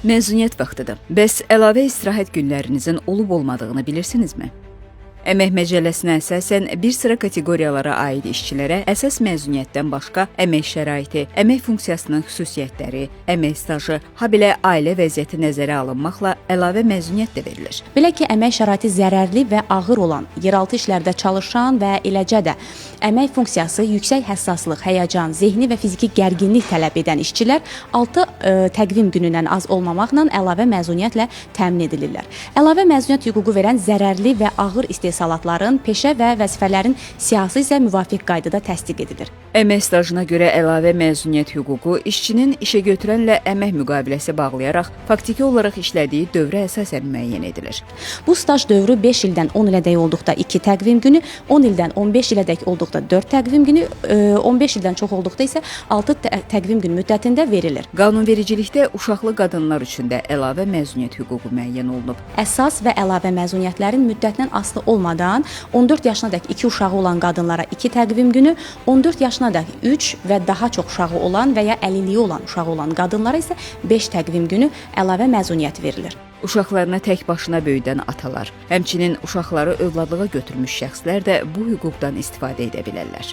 Məzuniyyət vaxtıdır. Bəs əlavə istirahət günlərinizin olub-olmadığını bilirsinizmi? Əmək məcəlləsinə əsasən bir sıra kateqoriyalara aid işçilərə əsas məzuniyyətdən başqa əmək şəraiti, əmək funksiyasının xüsusiyyətləri, əmək stajı, habelə ailə vəziyyəti nəzərə alınmaqla əlavə məzuniyyət də verilir. Belə ki, əmək şəraiti zərərli və ağır olan, yeraltı işlərdə çalışan və eləcə də əmək funksiyası yüksək həssaslıq, həyəcan, zehni və fiziki gərginlik tələb edən işçilər 6 təqvim günündən az olmamaqla əlavə məzuniyyətlə təmin edilirlər. Əlavə məzuniyyət hüququ verən zərərli və ağır istehsalatların, peşə və vəzifələrin siyahısı isə müvafiq qaydada təsdiq edilir. Əmək stajına görə əlavə məzuniyyət hüququ işçinin işəgötürənlə əmək müqaviləsi bağlayaraq faktiki olaraq işlədiyi dövrə əsasən müəyyən edilir. Bu staj dövrü 5 ildən 10 ilədək olduqda 2 təqvim günü, 10 ildən 15 ilədək olduqda 4 təqvim günü, 15 ildən çox olduqda isə 6 təqvim günü müddətində verilir. Qanunvericilikdə uşaqlı qadınlar üçün də əlavə məzuniyyət hüququ müəyyən olunub. Əsas və əlavə məzuniyyətlərin müddətindən asılı olmadan 14 yaşına dək 2 uşağı olan qadınlara 2 təqvim günü, 14 yaşına dək 3 və daha çox uşağı olan və ya əlilliyi olan uşağı olan qadınlara isə 5 təqvim günü əlavə məzuniyyət verilir. Uşaqlarını tək başına böyüdən atalar, həmçinin uşaqları övladlığa götürmüş şəxslər də bu hüquqdan istifadə edə bilərlər.